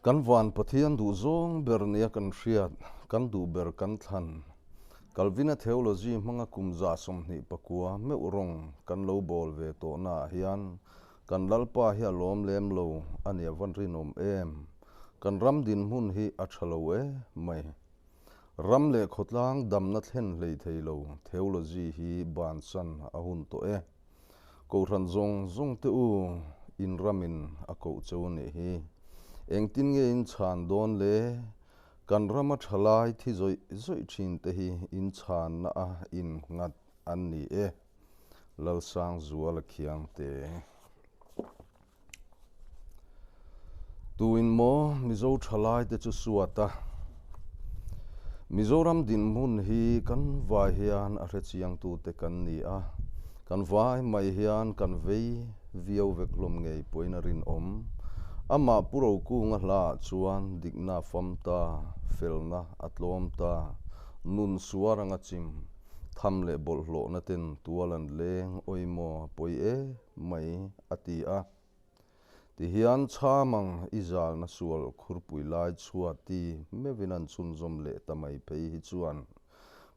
Kan van Pathian duhzawng ber nia kan hriat, kan duh ber kan thlan. Calvin-a theology hmanga kum 29 meuh rawng kan lo bawl ve tawhnaah hian kan Lalpa hi a lawm lem lo a nia van rinawm em? Kan ram dinhmun hi a tha lo e mai. Ram leh khawtlang damna thlen hlei thei lo theology hi bansan a hun tawh e. Kohhran zawng zawng te u, in ramin a koh cheu a nih hi. Engtin nge in chhan dawn le? Kan rama thalai thi zawih zawih thin te hi in chhanna a in nghat an ni e. Lalsangzuala Khiangte. Tuin maw Mizo thalai te chu suat a? Mizoram dinhmun hi kan vai hian a hrechiang tute kan ni a, kan vai mai hian kan vei viau vek hlawm ngei pawhin a rinawm. Amah Pu Rokunga hlaah chuan dikna a fam ta, felna a tlawm ta, nun suar anga chim, tham leh bawlhhlawhna ten tual an leng awimaw a pawi em mai a ti a. Tihian chhamang i zalna sual khurpui lai chhuat ti meuhin an chhunzawm leh ta mai phei hi chuan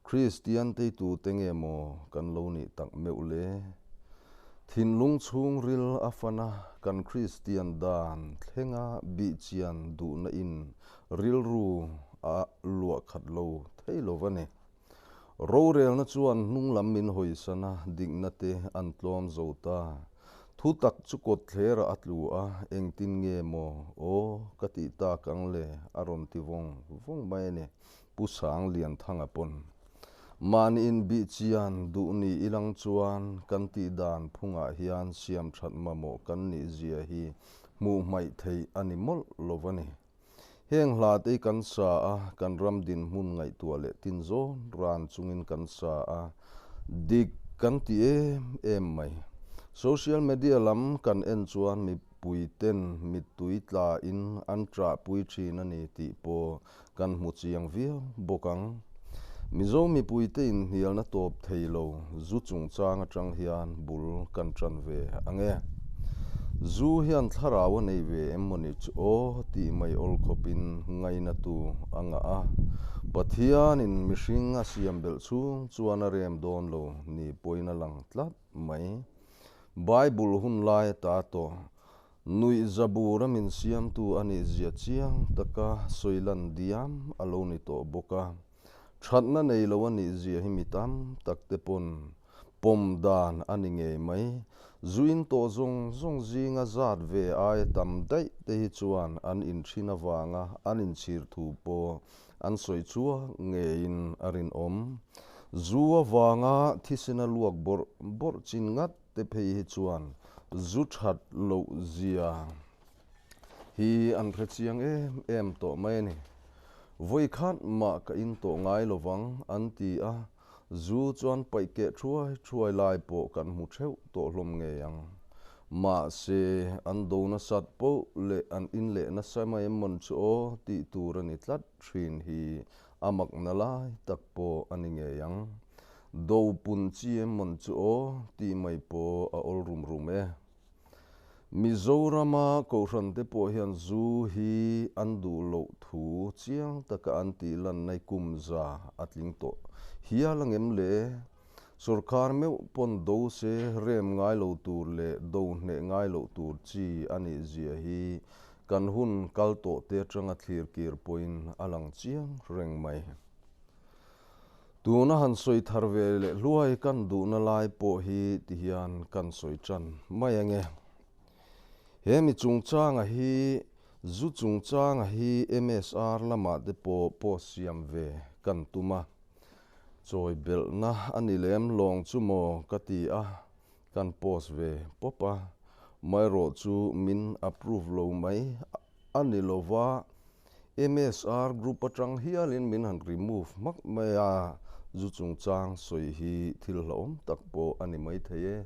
Kristian teitute nge maw kan lo nih tak meuh le? Thinlung chhungril a fan a, kan Kristian dan thlenga bihchian duhna in rilru a luah khat lo thei lo va ni. Rorelna chuan hnung lam min hawisan a, dikna te an tlawm zo ta. Thu tak chu kawt thlerah a tlu a, engtin nge maw aw ka tih tak ang le a rawn ti vawng vawng mai a ni, Pu Sanglianthanga pawn. Mahni inbihchian duh ni ilang chuan kan tih dan phungah hian siam that mamawh kan nih zia hi hmuh hmaih theih a ni mawlh lo va ni. Heng hla te hi kan sa a, kan ram dinhmun ngaihtuah leh tin zawn ran chungin kan sa a, dik kan ti em em mai. Social media lam kan en chuan mipui ten mittui tla in an ṭahpui ṭhin a ni tih pawh kan hmu chiang viau bawk ang. Mizo mipuite inhnialna tawp thei lo zu chungchang atang hian bul kan tan ve ang e. Zu hian thlarau a nei ve em mawni chu aw tih mai awl khawpin ngainatu a ngah a. Pathianin mihring a siam belh chhung chuan a rem dawn lo ni pawhin a lang tlat mai. Bible hun lai ata tawh Nuih zabur a min siamtu a nih zia chiang taka sawi lan diam a lo ni tawh bawk a. Thatna nei lo a nih zia hi mi tam tak te pawn pawm dan a ni ngei mai. Zu in tawh zawng zawng zinga zat ve aia tam daih te hi chuan an inthin avanga an inchhir thu pawh an sawi chhuak ngeiin a rinawm. Zu avanga thisena luak bawrh bawrh chin ngat te phei hi chuan zu that loh zia hi an hre chiang em em tawh mai a ni. Vawi khat mah ka in tawh ngai lovang an ti a, zu chuan paih keh thuai thuai lai pawh kan hmu theuh tawh hlawm ngei ang. Mahse, an do nasat poh leh an in leh nasa mai em mawn chu aw tih tur a ni tlat thin hi a makna lai tak pawh a ni ngei ang. Do pun chi em mawn chu aw tih mai pawh a awl rum rum e. Mizorama Kohhran te pawh hian zu hi an duh loh thu chiang taka an tih lan nai kum za a tling tawh hial angem le? Sorkar meuh pawn do se rem ngai lo tur leh do hneh ngai loh tur chi a nih zia hi kan hun kal tawh te atanga thlir kir pawhin a lang chiang reng mai. Tuna han sawi thar ve leh hluai kan duhna lai pawh hi ti hian kan sawi tan mai ange. He mi chungchanga hi zu chungchanga hi MSR lamah te pawh post siam ve kan tum a. Chawi belhna a ni lem lawng chu maw ka ti a, kan post ve pawp a. Maherawh chu min approve lo mai a ni lova, MSR group atang hialin min han remove hmak mai a, zu chungchang sawi hi thil hlauhawm tak pawh a ni maithei e.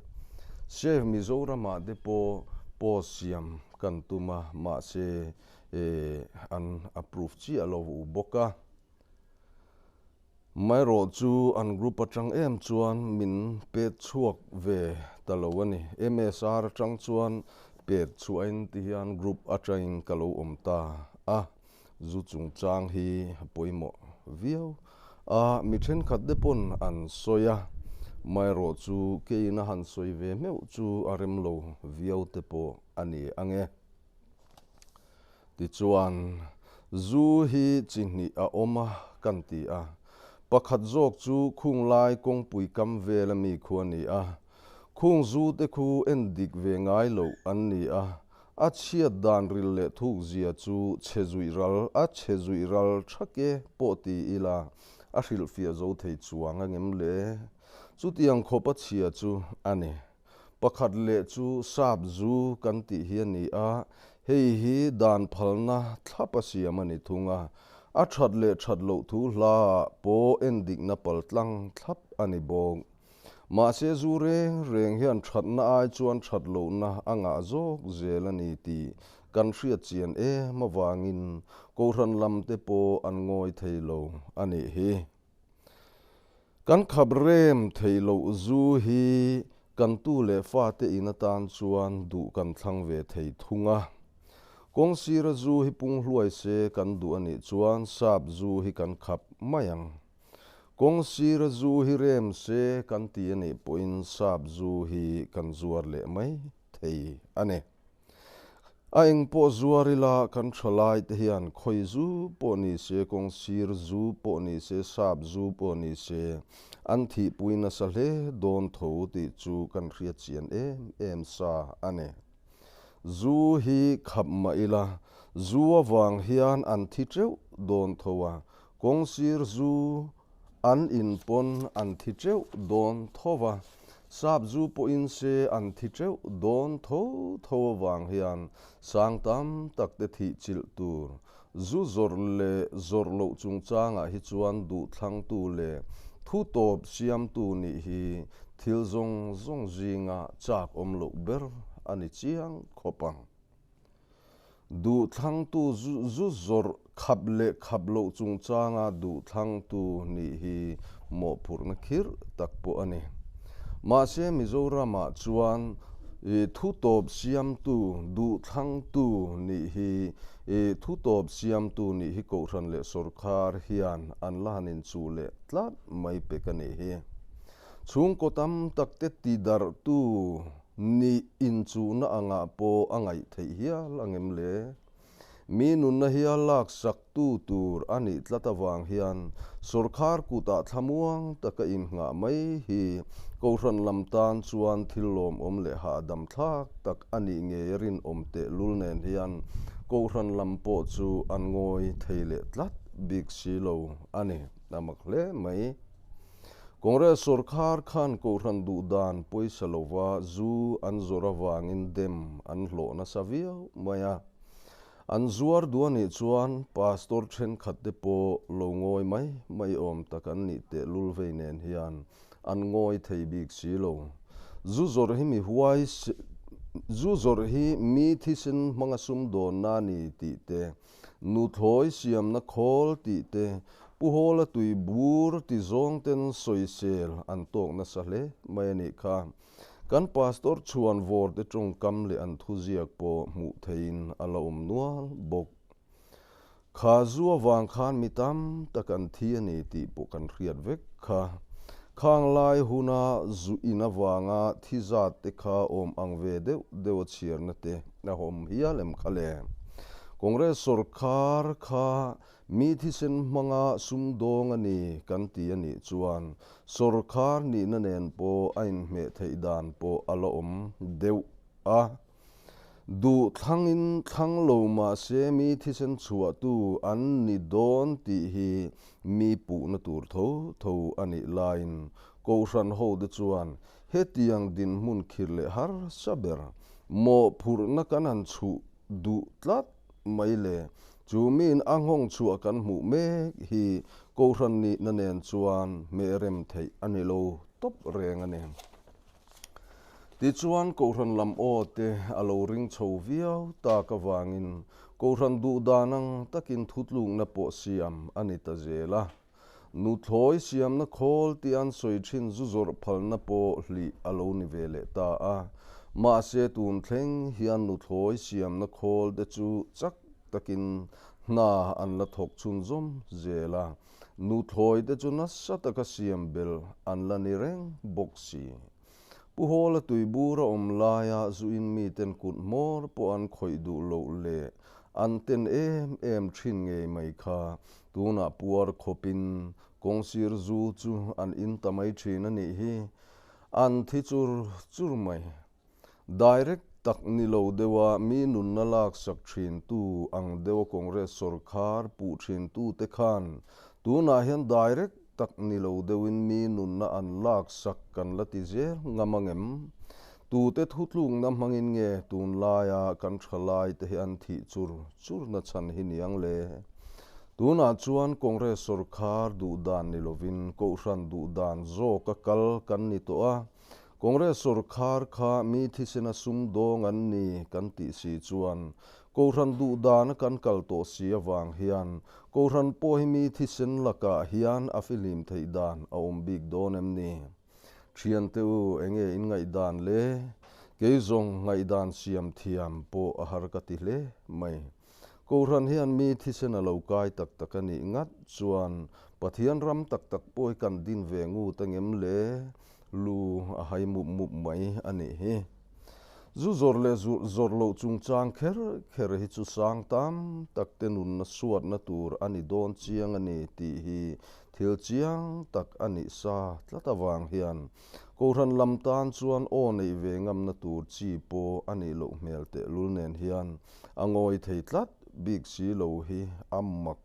Save Mizoramah te pawh post siam kan tum a, mahse an approve chiah lo bawk a. Maherawh chu an group atang em chuan min pet chhuak ve ta lo a ni. MSR atang chuan pet chhuahin ti hian group atangin ka lo awm ta a, zu chungchang hi a pawimawh viau a, mi thenkhat te pawn an sawi a, amaherawh chu keiin a han sawi ve meuh chu a rem lo viau te pawh a ni ang e. Tichuan, zu hi chi hnih a awm a kan ti a, pakhat zawk chu khung lai kawngpui kam vel ami khu a ni a, khung zu te khu en dik ve ngai loh an ni a, a chhiat dan ril leh thuk zia chu chhe zuih ral a chhe zuih ral thak e pawh ti ila a hrilhfiah zo thei chuang a ngem le? Chutiang khawp a chhia chu a ni. Pakhat leh chu sap zu kan tih hi a ni a, hei hi dan phalna thlap a siam a ni thung a, a that leh that loh thu hla ah pawh endikna pal tlang thlap a ni bawk. Mahse zu reng reng hian thatna ai chuan that lohna a ngah zawk zel a ni tih kan hriat chian em avangin Kohhran lam te pawh an ngawi thei lo a nih hi. Kan khap rem theih loh zu hi kan tu leh fate in atan chuan duh kan thlang ve thei thung a. Kawng sira zu hi pung hluai se kan duh a nih chuan sap zu hi kan khap mai ang. Kawng sira zu hi rem se kan ti a nih pawhin sap zu hi kan zuar leh mai thei a ni. A eng pawh zuar ila kan tha lai te hian khawi zu pawh ni se, kawng sir zu pawh ni se, sap zu pawh ni se an thihpui nasa hle dawn tho tih chu kan hriat chian em em sa a ni. Zu hi khap mah ila zu avang hian an thi teuh dawn tho a, kawng sir zu An in pawn an thi teuh dawn tho va, sap zu pawhin se an thi teuh dawn tho tho avang hian sang tam tak te thih chilh tur zu zawrh leh zawrh loh chungchangah hi chuan duhthlangtu leh thu tawp siamtu nih hi thil zawng zawng zinga chak awm loh ber a ni chiang khawp ang. Duhthlangtu zu zawrh khap leh khap loh chungchanga duhthlangtu nih hi mawhphurhna khirh tak pawh a ni. Mahse Mizoramah chuan thu tawp siamtu duhthlangtu nih hi thu tawp siamtu nih hi Kohhran leh Sawrkar hian an la han inchuh leh tlat mai pek a nih hi. Chhungkaw tam takte tidarhtu Nih inchuhna angah pawh a ngaih theih hial ang em le? Mi nunna hi a laksak tu tur a nih tlat avang hian sawrkhar kutah thlamuang taka innghah mai hi Kohhran lam tan chuan thil lawmawm leh hahdam thlak tak a nih ngei a rinawm tehlul nen hian Kohhran lam pawh chu an ngawi thei leh tlat bik si lo a ni. A mak hle mai. Congress sawrkhar khan Kohhran duhdan pawisa lova zu an zawrh avangin dem an hlawh nasa viau mai a. An zuar duh a nih chuan Pastor thenkhat te pawh lo ngawi mai mai awm tak an nih tehlul vei nen hian an ngawi thei bik si lo. Zu zawrh hi mi huai zu zawrh hi mi thisen hmanga sumdawnna a ni tih te Nuthlawi siamna khawl tih te, Pu Hawla tui bur ti zawng ten sawisel an tawk nasa hle mai a nih kha. Kan Pastor chhuan vawr te tawngkam leh an thuziak pawh hmuh theihin a la awm nual bawk. Kha zu avang khan mi tam tak an thi a ni tih pawh kan hriat vek kha. Khang lai huna zu in avanga thi zat te kha awm ang ve deuh deuh a chhiarna te a awm hial em kha le? Congress sawrkar kha mi thisen hmanga sumdawng a ni kan ti a nih chuan sawrkar nihna nen pawh a inhmeh theih dan pawh a la awm deuh a. Duh thlangin thlang lo mahse mi thisen chhuahtu an ni dawn tih hi mi puhna tur tho tho a nih laiin Kohhran hote chuan hetiang dinhmun khir leh harsa ber mawhphurhna kan han chhuh duh tlat mai le. Chu miin a nghawng chhuah kan hmuh mek hi Kohhran nihna nen chuan hmeh rem theih a ni lo tawp reng a ni. Tichuan, Kohhran lam aw te a lo ring chho viau tak avangin Kohhran duh dan ang takin thutlukna pawh siam a ni ta zel a. Nuthlawi siamna khawl tih an sawi thin zu zawrh phalna pawh hlih a lo ni ve leh ta a. Mahse, tun thleng hian nuthlawi siamna khawl te chu chak takin Hna an la thawk chhunzawm zel a, nuthlawi te chu nasa taka siam belh an la ni reng bawk si. Pu Hawla tuibur a awm laia zuin miten kut hmawr pawh an khawih duh loh leh an ten em em thin ngei mai kha tunah puar khawpin kawngsir zu chu an in ta mai thin a nih hi. An thi chur chur mai. Direct tak ni lo deuha mi nunna laksak thintu ang deuha Congress sawrkhar puh thintute khan tunah hian direct tak ni lo deuhin mi nunna an laksak kan la ti zel ngam angem? Tute thutlukna hmangin nge tunlaia kan thalaite hi an thih chur churna chhan hi niang le? Tunah chuan Congress sawrkhar duhdan ni lovin Kohhran duhdan zawka kal kan ni tawh a. Congress sawrkhar kha mi thisena sumdawng an ni kan tih si chuan Kohhran duhdana kan kal tawh si avang hian Kohhran pawh hi mi thisen lakah hian a fihlim theih dan a awm bik dawn em ni? Thiante u, enge in ngaihdan le? Kei zawng ngaihdan siam thiam pawh a har ka ti hle mai. Kohhran hian mi thisen a lo kai tak tak a nih ngat chuan Pathian ram tak tak pawh hi kan din ve ngut a ngem le? Lu a hai mup mup mai a nih hi. Zu zawrh leh zawrh loh chungchang kher kher hi chu sang tam tak te nunna suatna tur a ni dawn chiang a ni tih hi thil chiang tak a nih sa tlat avang hian Kohhran lam tan chuan aw neih ve ngamna tur chi pawh a nih loh hmel tehlul nen hian a ngawi thei tlat bik si lo hi a mak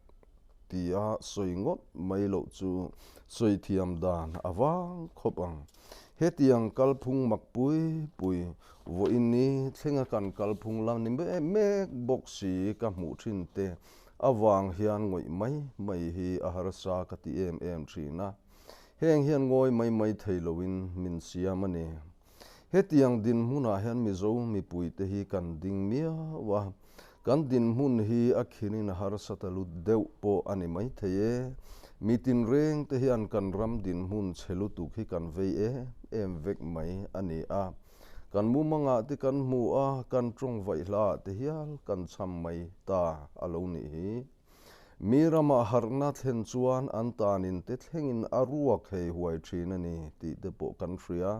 tia sawi ngawt mai loh chu sawi thiam dan a vang khawp ang. Hetiang kalphung mak pui pui vawiin ni thlenga kan kalphung la ni mek bawk si ka hmuh thin te avang hian ngawih mai mai hi a harsa ka ti em em thin a. Heng hian ngawi mai mai thei loin min siam a ni. Hetiang dinhmunah hian Mizo mipuite hi kan ding miau a, kan dinhmun hi a khinin a harsa ta lut deuh pawh a ni maithei e. Mi tinrengte hian kan ram dinhmun chhe lutuk hi kan vei em em vek mai a ni a. Kan mumangah te kan hmu a, kan tawng vaihla te hial kan cham mai ta a lo nih hi. Mi ramah harhna thlen chuan an tanin te thlengin a ruak hei huai thin a ni tih te pawh kan hria.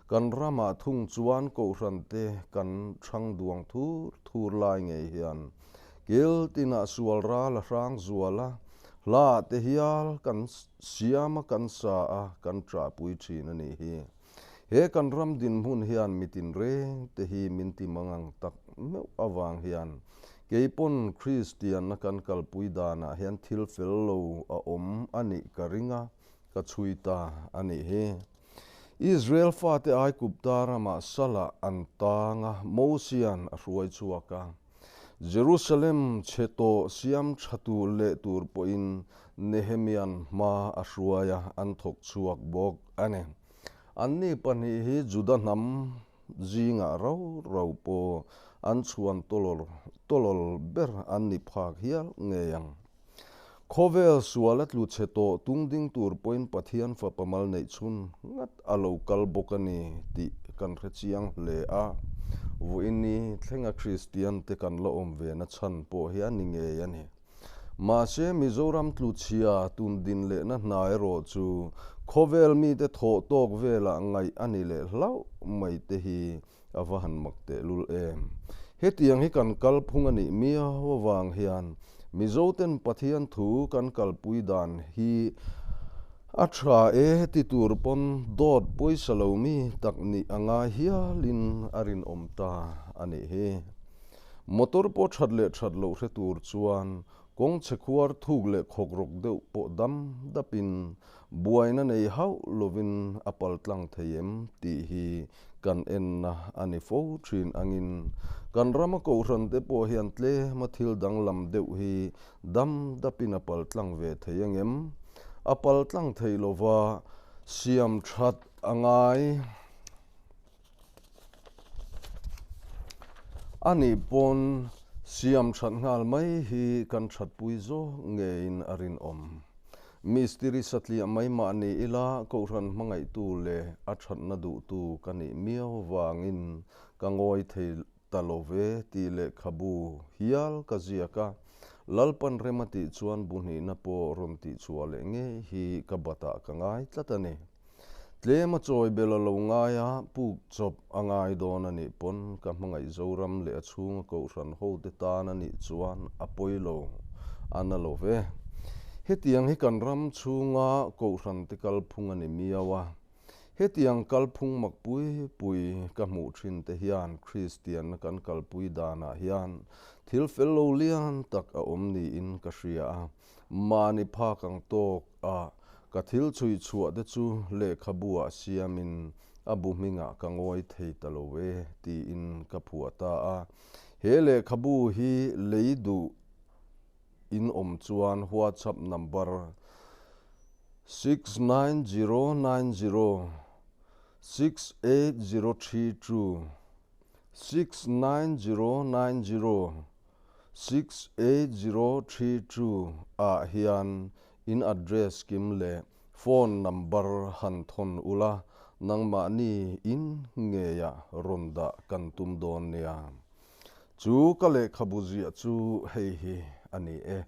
Kan ramah thung chuan kohhran te kan thang duang thur thur lai ngei hian kil tinah sual ral a hrang zual a, hla te hial kan siam a kan sa a kan ṭahpui thin a nih hi. He kan ram dinhmun hian mi tinreng te hi min ti mangang tak meuh avang hian Kei pawn Kristianna kan kalpui danah hian thil fel lo a awm a nih ka ring a, ka chhui ta a nih hi. Israel fate Aigupta ramah salah an tang a, Mosia'n a hruai chhuak a. Jerusalem chhe tawh siam tha tur leh tur pawhin Nehemia'n hma a hruai a, an thawk chhuak bawk a ni. Anni pahnih hi Juda hnam Zingah rau rau pawh an chhuan tawlawl tawlawl ber an ni phak hial ngei ang. Khawvel sual a tlu chhe tawh tung ding tur pawhin Pathian fapa mal neih chhun ngat a lo kal bawk a ni tih kan hre chiang hle a. Vawiin-ni thlenga Kristian te kan la awm ve na chhan pawh hi a ni ngei a ni. Mahse, Mizoram tluchhia tun din lehna hna erawh chu khawvel mite thawh tawk velah ngaih a ni leh hlauh mai te hi a va han mak tehlul em. Hetiang hi kan kalphung a nih miau avang hian Mizoten Pathian thu kan kalpui dan hi a tha e ti tur pawn dawt pawisa lo mi tak nih a ngai hialin a rinawm ta a nih hi. Motor pawh that leh that loh hre tur chuan kawng chhe khuar thuk leh khawk rawk deuh pawh dam dapin buaina nei hauh lovin a pal tlang thei em tih hi kan enna a ni fo thin angin kan rama kohhran te pawh hian tlema thil danglam deuh hi dam dapin a pal tlang ve thei angem? A pal tlang thei lova siam that a ngai. A nih pawn siam that nghal mai hi kan thatpui zawk ngeiin a rinawm. Mistiri satliah mai mah ni ila Kohhran hmangaihtu leh a thatna duhtu ka nih miau vangin ka ngawi thei ta lo ve tih lehkhabu hial ka ziak a. Lalpan rem a tih chuan bu hnihna pawh rawn tihchhuah leh ngei hi ka batah ka ngai tlat a ni. Tlem a chawi bel a lo ngai a, puk chawp a ngai dawn a nih pawn ka hmangaih Zoram leh a chhunga kohhran hote tan a nih chuan a pawi lo, a na lo ve. Hetiang hi kan ram chhunga kohhrante kalphung a ni miau a. Hetiang kalphung mak pui pui ka hmuh thin te hian Kristianna kan kalpui danah hian thil fel lo lian tak a awm niin ka hria a. Mahni phak ang tawk a ka thil chhui chhuah te chu lehkhabu ah siamin a bu hmingah ka ngawi thei ta lo e tiin ka phuah ta a. He lehkhabu hi lei duh in awm chuan WhatsApp number 69090 68032 69090 68032 ah hian in address kim leh phone number han thawn ula, nangmahni in ngeiah rawn dah kan tum dawn nia. Chu ka lehkhabu ziah chu hei hi a ni e.